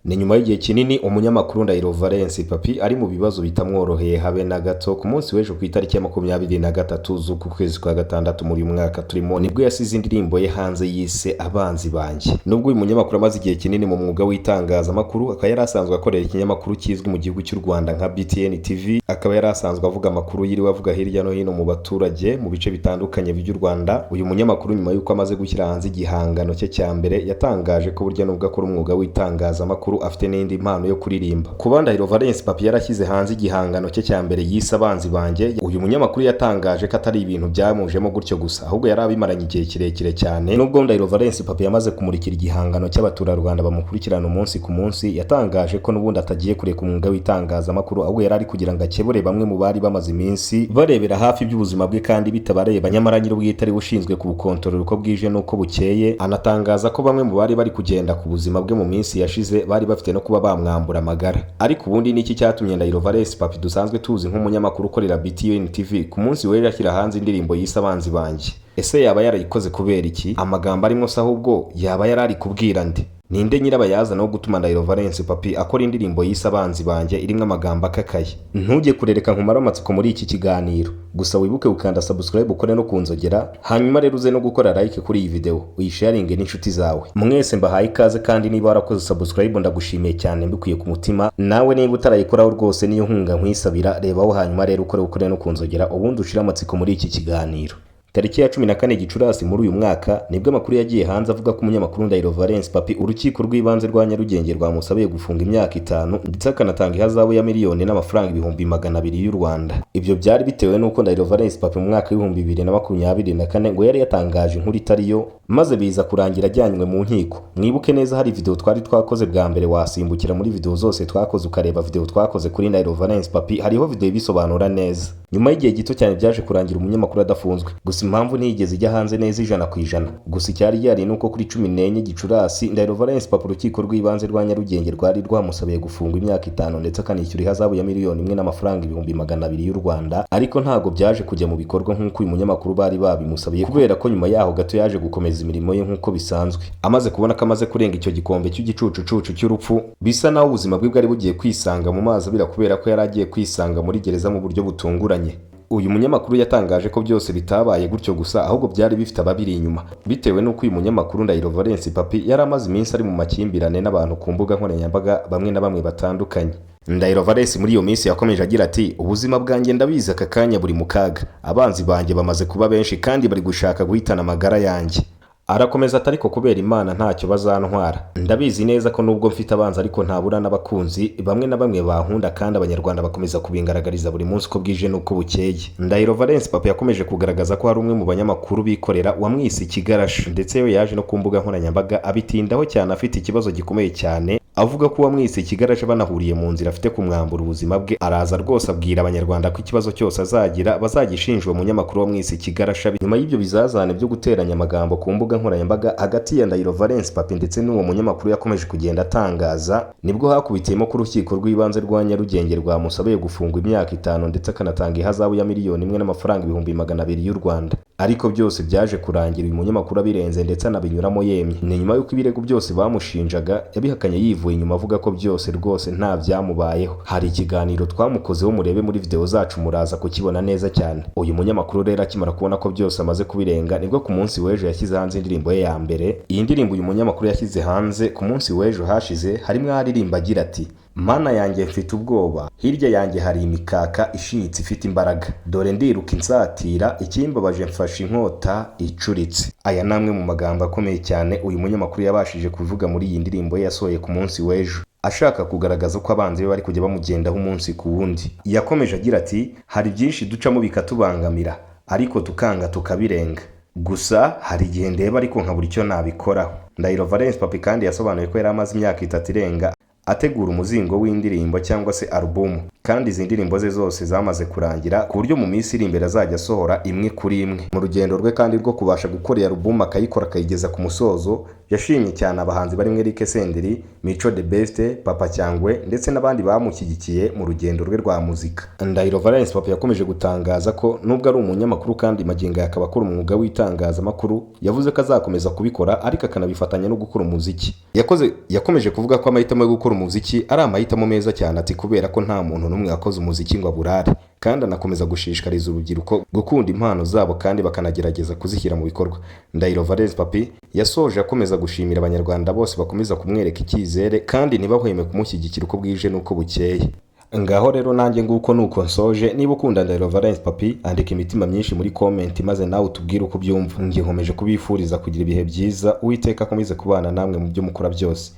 Ni nyuma y'igihe kinini umunyamakuru Ndahiro Valens Papi ari mu bibazo bitamworoheye habe na gato. Ku munsi w'ejo, ku itariki ya 23 z'uku kwezi kwa gatandatu muri uyu mwaka turimo, nibwo yasize indirimbo ye hanze yise "Abanzi Banjye". Nubwo uyu munyamakuru amaze igihe kinini mu mwuga w'itangazamakuru, akaba yari asanzwe akorera ikinyamakuru kizwi mu gihugu cy'u Rwanda nka BTN TV, akaba yari asanzwe avuga amakuru yiriwe avuga hirya no hino mu baturage mu bice bitandukanye by'u Rwanda. Uyu munyamakuru, nyuma y'uko amaze gushyira hanze igihangano cye cya mbere, yatangaje ko burya nubwo akora umwuga w'itangazamakuru, afite n'indi mpano yo kuririmba. Kuba Ndahiro Valens Papi yarashyize hanze igihangano cye cya mbere yise "Abanzi Banjye", uyu munyamakuru yatangaje ko atari ibintu byamujemo gutyo gusa, ahubwo yari abimaranye igihe kirekire cyane. Nubwo Ndahiro Valens Papi yamaze kumurikira igihangano cy'abaturarwanda bamukurikirana umunsi ku munsi, yatangaje ko n'ubundi atagiye kureka umwuga w'itangazamakuru, ahubwo yari ari kugira ngo akebure bamwe mu bari bamaze iminsi barebera hafi iby'ubuzima bwe kandi bitabareba, nyamara nyir'ubwite ari we ushinzwe kubukontorora uko bwije n'uko bukeye. Anatangaza ko bamwe mu bari bari kugenda ku buzima bwe mu minsi yashize bari bafite no kuba bamwambura amagara. Ariko ubundi niki cyatumye Ndahiro Valens Papi, dusanzwe tuzi nk'umunyamakuru ukorera BTN TV, ku munsi w'ejo ashyira hanze indirimbo yise "Abanzi Banjye"? Ese yaba yarayikoze kubera iki? Amagambo arimo se ahubwo yaba yari ari kubwira nde? Ninde nyirabayazana wo gutuma Ndahiro Valens Papi akora indirimbo yise "Abanzi Banjye" irimo amagambo akakaye? Ntujye kurereka nkumare amatsiko muri iki kiganiro. Gusa wibuke gukanda subscribe, ukore no kunzogera, hanyuma rero uze no gukora like kuri iyi video, uyisharinge n'inshuti zawe. Mwese mbahaye ikaze, kandi niba warakoze subscribe ndagushimiye cyane mbikuye ku mutima. Nawe niba utarayikoraho rwose, niyo nkunga nkwisabira, rebaho, hanyuma rero ukore no kunzogera, ubundi ushire amatsiko muri iki kiganiro. Tariki ya 14 Gicurasi muri uyu mwaka nibwo amakuru yagiye hanze avuga ko umunyamakuru Ndahiro Valens Papi urukiko rw'ibanze rwa Nyarugenge rwamusabiye gufunga imyaka 5, ndetse akanatanga ihazabu ya miliyoni n'amafaranga 200,000 y'u Rwanda. Ibyo byari bitewe n'uko Ndahiro Valens Papi mu mwaka w'2024 ngo yari yatangaje inkuru itari yo, maze biza kurangira ajyanywe mu nkiko. Mwibuke neza, hari video twari twakoze bwa mbere. Wasimbukira muri video zose twakoze, ukareba video twakoze kuri Ndahiro Valens Papi, hariho video ibisobanura neza. Nyuma y'igihe gito cyane byaje kurangira umunyamakuru adafunzwe, gusa impamvu ntiyigeze ijya hanze neza 100%. Gusa icyari gihari ni uko kuri 14 Gicurasi, Ndahiro Valens Papi urukiko rw'ibanze rwa Nyarugenge rwari rwamusabiye gufungwa imyaka 5, ndetse akanishyura ihazabu ya miliyoni 1 n'amafaranga 200,000 y'u Rwanda. Ariko ntabwo byaje kujya mu bikorwa nk'uko uyu munyamakuru bari babimusabiye, kubera ko nyuma yaho gato yaje gukomeza imirimo ye nk'uko bisanzwe, amaze kubona ko amaze kurenga icyo gikombe cy'igicucucucu cy'urupfu. Bisa naho ubuzima bwe bwari bugiye kwisanga mu mazi abira, kubera ko yari agiye kwisanga muri gereza mu buryo butunguranye. Uyu munyamakuru yatangaje ko byose bitabaye gutyo gusa, ahubwo byari bifite ababiri inyuma, bitewe n'uko uyu munyamakuru Ndahiro Valens Papi yari amaze iminsi ari mu makimbirane n'abantu ku mbuga nkoranyambaga bamwe na bamwe batandukanye. Ndahiro Valens muri iyo minsi yakomeje agira ati: "Ubuzima bwanjye ndabizi aka kanya buri mu kaga. Abanzi banjye bamaze kuba benshi kandi bari gushaka guhitana amagara yanjye." Arakomeza ati: "Ariko kubera Imana ntacyo bazantwara. Ndabizi neza ko nubwo mfite abanzi, ariko ntabura n'abakunzi bamwe na bamwe bankunda, kandi Abanyarwanda bakomeza kubingaragariza buri munsi uko bwije n'uko bukeye." Ndahiro Valens Papa yakomeje kugaragaza ko hari umwe mu banyamakuru bikorera wamwise ikigarasha, ndetse we yaje no ku mbuga nkoranyambaga abitindaho cyane, afite ikibazo gikomeye cyane, avuga ko uwamwise ikigarasha banahuriye mu nzira afite kumwambura ubuzima bwe. Araza rwose abwira Abanyarwanda ko ikibazo cyose azagira bazagishinja uwo munyamakuru wamwise ikigarasha. Nyuma y'ibyo bizazane byo guteranya amagambo ku mbuga nkoranyambaga hagati ya Ndahiro Valens Papi ndetse n'uwo munyamakuru yakomeje kugenda atangaza, nibwo hakubitiyemo ko urukiko rw'ibanze rwa Nyarugenge rwamusabiye gufungwa imyaka 5, ndetse akanatanga ihazabu ya miliyoni 1 n'amafaranga 200,000 y'u Rwanda. Ariko byose byaje kurangira uyu munyamakuru abirenze, ndetse anabinyuramo yemye. Ni nyuma y'uko ibirego byose bamushinjaga yabihakanye yivuye inyuma, avuga ko byose rwose nta byamubayeho. Hari ikiganiro twamukozeho, murebe muri video zacu muraza kukibona neza cyane. Uyu munyamakuru rero akimara kubona ko byose amaze kubirenga, nibwo ku munsi w'ejo yashyize hanze indirimbo ye ya mbere. Iyi ndirimbo uyu munyamakuru yashyize hanze ku munsi w'ejo hashize harimo aririmba agira ati: "Mana yanjye, mfite ubwoba, hirya yanjye hari imikaka ishinyitse ifite imbaraga, dore ndiruka insatira, ikimbabaje mfashe inkota icuritse." Aya ni amwe mu magambo akomeye cyane uyu munyamakuru yabashije kuvuga muri iyi ndirimbo ye yasohoye ku munsi w'ejo, ashaka kugaragaza ko abanzi be bari kujya bamugendaho umunsi ku wundi. Yakomeje agira ati: "Hari byinshi ducamo bikatubangamira, ariko tukanga tukabirenga. Gusa hari igihe ndeba ariko nkabura icyo nabikoraho." Ndahiro Valens Papi kandi yasobanuye ko yari amaze imyaka 3 irenga ategura umuzingo w'indirimbo cyangwa se alubumu. Kandi izi ndirimbo ze zose zamaze kurangira, ku buryo mu minsi iri imbere azajya asohora imwe kuri imwe. Mu rugendo rwe kandi rwo kubasha gukora iyi album, akayikora akayigeza ku musozo, yashimye cyane abahanzi barimo Eric Senderi, Mico The Best, Papa Cyangwe ndetse n'abandi bamushyigikiye mu rugendo rwe rwa muzika. Ndahiro Valence Papi yakomeje gutangaza ko nubwo ari umunyamakuru kandi magingo aya akaba akora umwuga w'itangazamakuru, yavuze ko azakomeza kubikora ariko akanabifatanya no gukora umuziki. Yakomeje kuvuga ko amahitamo yo gukora umuziki ari amahitamo meza cyane, ati kubera ko nta muntu n'umwe wakoze umuziki ngo aburare, kandi anakomeza gushishikariza urubyiruko gukunda impano zabo kandi bakanagerageza kuzishyira mu bikorwa. Ndahiro Valence Papi yasoje akomeza gushimira Abanyarwanda bose bakomeza kumwereka icyizere kandi ntibahweme kumushyigikira uko bwije n'uko bukeye. Ngaho rero nanjye nguko nuko nsoje. Niba ukunda Ndahiro Valence Papi, andika imitima myinshi muri comment maze nawe utubwire uko ubyumva. Njye nkomeje kubifuriza kugira ibihe byiza, Uwiteka akomeze kubana namwe mu byo mukora byose.